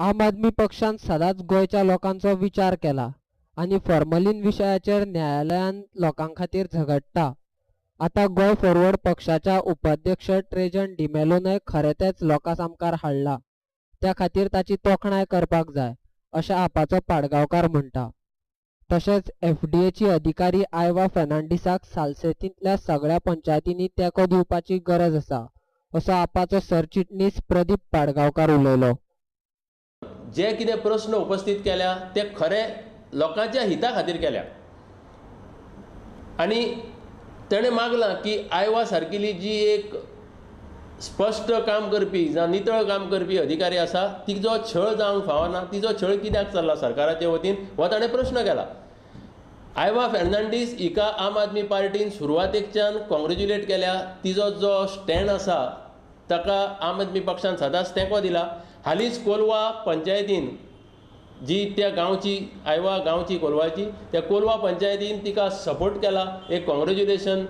आम आदमी पक्षान सदांच गोंयच्या लोकांचो विचार केला आनी फॉर्मलीन विशयाचेर न्यायालयान लोकां खातीर झगडटा. आतां गोंय फॉरवर्ड पक्षाच्या उपाध्यक्ष ट्रेजन डिमेलोनय खरें तेंच लोकां सामकार हाडला, त्या खातीर ताची तोखणाय करपाक जाय अशें आपाचो पाडगांवकार म्हणटा. तशेंच एफडीएची अधिकारी आयवा फेर्नांडीसाक सालसेतींतल्या सगळ्या पंचायतींनी तेंको दिवपाची गरज आसा असो आपाचो सरचिटणीस प्रदीप पाडगांवकार उलयलो. जे कितें प्रस्न उपस्थित केल्या ते खरे लोकांच्या हिता खातीर केल्या आनी तेणें मागलां की आयवा सारकिली जी एक स्पश्ट काम करपी जावं नितळ काम करपी अधिकारी आसा तिजो छळ जावंक फावना, तिजो छळ कित्याक चल्ला सरकाराचे वतीन हो ताणें प्रस्न केला. आयवा फेर्नांडीस हिका आम आदमी पार्टीन सुरवातेकच्यान कॉंग्रेच्युलेट केल्या. तिजो जो स्टँड आसा ताका आम आदमी पक्षान सदांच तेंको दिला. हालींच कोलवा पंचायतीन जी त्या गांवची आयवा गांवची कोलवाची त्या कोलवा पंचायतीन तिका सपोर्ट केला, एक कॉंग्रेच्युलेशन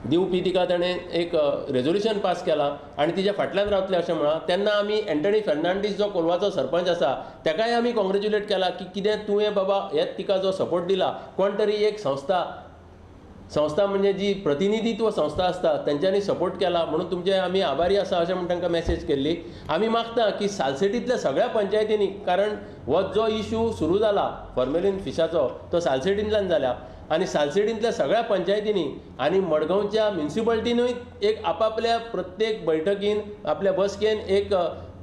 दिवपी तिका ताणें एक रेजोल्युशन पास केला आनी तिच्या फाटल्यान रावतले अशें म्हळां. तेन्ना आमी एंटनी फेर्नांडीस जो कोलवाचो सरपंच आसा ताकाय आमी कॉंग्रेच्युलेट केला की कितें तुवें बाबा हे तिका जो सपोर्ट दिला. कोण तरी एक संस्था संस्था म्हणजे जी प्रतिनिधित्व संस्था आसता तेंच्यांनी सपोर्ट केला म्हणून तुमचे आमी आभारी आसा अशें म्हूण तांकां मॅसेज केल्ली. आमी मागता की सालसेटींतल्या सगळ्या पंचायतींनी, कारण हो जो इशू सुरू जाला फॉर्मेलीन फिशाचो तो सालसेटींतल्यान जाल्या आनी सालसेटींतल्या सगळ्या पंचायतींनी आनी मडगांवच्या म्युनिसिपालिटीनूय एक आपापल्या प्रत्येक बैठकीन आपल्या बसकेन एक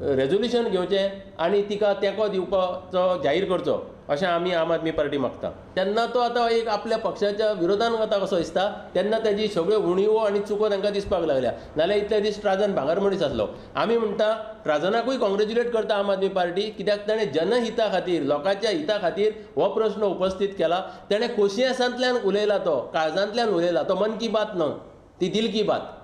रेजोल्युशन घेवचें आनी तिका तेंको दिवपाचो जाहीर करचो अशें आमी आम आदमी पार्टी मागता. तेन्ना तो आतां एक आपल्या पक्षाच्या विरोधान वता कसो दिसता तेन्ना तेजी सगळ्यो उणिवो आनी चुको तांकां दिसपाक लागल्या. नाल्यार इतले दीस ट्राजन भांगर मनीस आसलो. आमी म्हणटा ट्राजनाकूय कॉंग्रेच्युलेट करता आम आदमी पार्टी, कित्याक ताणें जनहिता खातीर लोकांच्या हिता खातीर हो प्रस्न उपस्थित केला. ताणें कोशियेसांतल्यान उलयला, तो काळजांतल्यान उलयला, तो मन की बात न्हय, ती दिल की बात.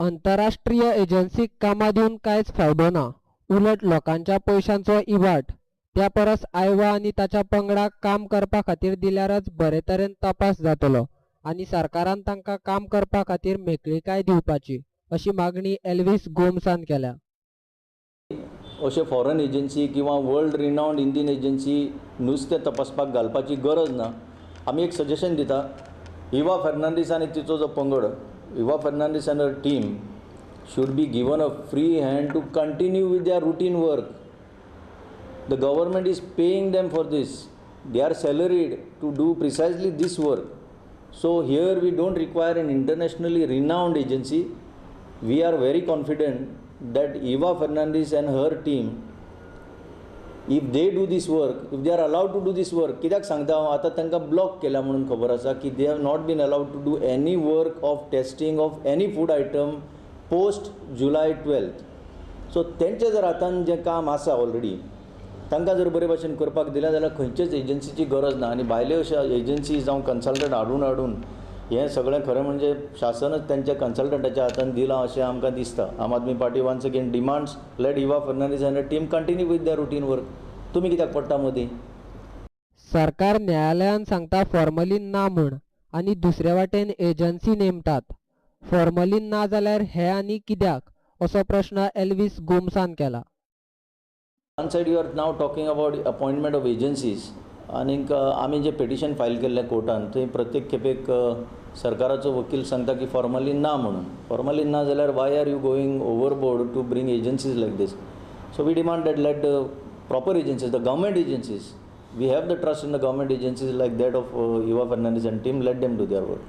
अंतरराष्ट्रीय एजन्सीक कामां दिवन कांयच फायदो ना, उलट लोकांच्या पयशांचो इबाट. त्या परस आयवा आनी ताच्या पंगडाक काम करपा खातीर दिल्यारच बरे तरेन तपास जातलो आनी सरकारान तांकां काम करपा खातीर मेकळीकाय दिवपाची अशी मागणी एल्वीस गोम्सान केल्या. अशे फॉरेन एजन्सी किंवा वर्ल्ड रिनावंड इंडियन एजन्सी नुस्तें तपासपाक घालपाची गरज ना. आमी एक सजेशन दिता, इवा फेर्नांडीस आनी तिचो जो पंगड, Eva Fernandes and her team should be given a free hand to continue with their routine work. The government is paying them for this. They are salaried to do precisely this work. So here we don't require an internationally renowned agency. We are very confident that Eva Fernandes and her team, if they do this work, if they are allowed to do this work, कित्याक सांगता हांव आतां तांकां block केला म्हणून खबर आसा की they have not been allowed to do any work of testing of any food item post July 12. So तेंचे जर हातान जें काम आसा ऑलरेडी तांकां जर बरे भाशेन करपाक दिलें जाल्यार खंयचेच एजन्सीची गरज ना. आनी भायल्यो अश्यो एजन्सी जावं कन्सल्टंट हाडून हाडून हें सगळें खरें म्हणजे शासनच तेंच्या कन्सल्टंटाच्या हातान दिलां अशें आमकां दिसता. Aam Aadmi Party once again demands let Eva Fernandes and team continue with their routine work. तुमी कित्याक पडटा मदीं? सरकार न्यायालयान सांगता फॉर्मलीन ना म्हूण आनी दुसरे वाटेन एजन्सी नेमतात. फॉर्मलीन ना जाल्यार हे आनी कित्याक असो प्रश्न एल्वीस गोम्सान केला. One side you are now talking about appointment of agencies आनीक आमी जे पिटिशन फायल केल्लें कोर्टान थंय प्रत्येक खेपेक सरकाराचो वकील सांगता की फॉर्मलीन ना म्हणून. फॉर्मलीन ना जाल्यार why are you going overboard to bring agencies like this? So we demand that let the proper agencies, the government agencies, we have the trust in the government agencies like that of Eva Fernandes and team, let them do their work.